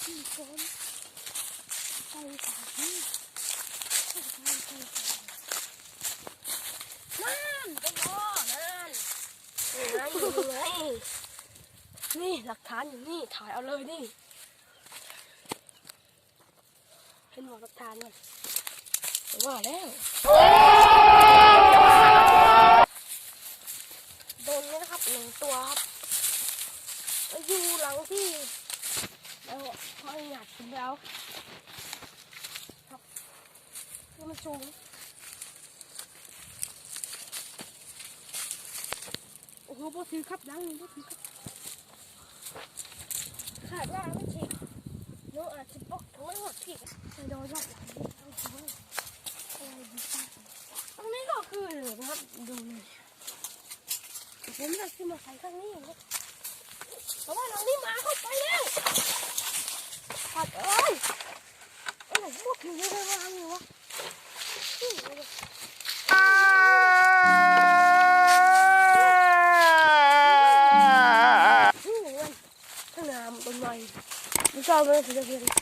ນີ້ກ່ອນ ໃສ່ສາມນີ້ ໃສ່ ໃສ່ ໃສ່ ນັ້ນ ເປັນບໍ່ ນັ້ນ ນີ້ ນີ້ ນີ້ ນີ້ ຫຼັກຖານຢູ່ນີ້ ຖ່າຍເອົາເລີຍນີ້. ເຫັນບໍ່ຫຼັກຖານມັນ ວ່າແລ້ວ ໂດນນີ້ນະຄັບ ໜຶ່ງຕົວຄັບ ມັນຢູ່ຫຼັງທີ່ ແລ້ວຂໍອະນຸຍາດຂຶ້ນໄປເອົາຄັບ ຄືມັນສູງ. ໂອ້ໂຫ ບໍ່ຖືກຄັບ ຫຼັງນີ້ບໍ່ຖືກຄັບ ຄາດວ່າມັນຊິ ໜູອາດຊິຕົກ ມັນຮອດພີ້ ໃສ່ດອຍອດ ຕອນນີ້ກໍຄືນະຄັບ ດູນີ້ ຜົມຈະຊື້ມາໃສ່ຂ້າງນີ້ ເພາະວ່າຫຼັງນີ້ໝາເຂົ້າໄປແລ້ວ ຄາດເອີຍ. ໂອ້ຍ ບໍ່ຖືກເລີຍ ວ່າຫຍັງວະ ຂ້າງໜ້າຕົ້ນໄມ້ ມື້ເຊົ້າມັນຊິໄດ້ເຫັນ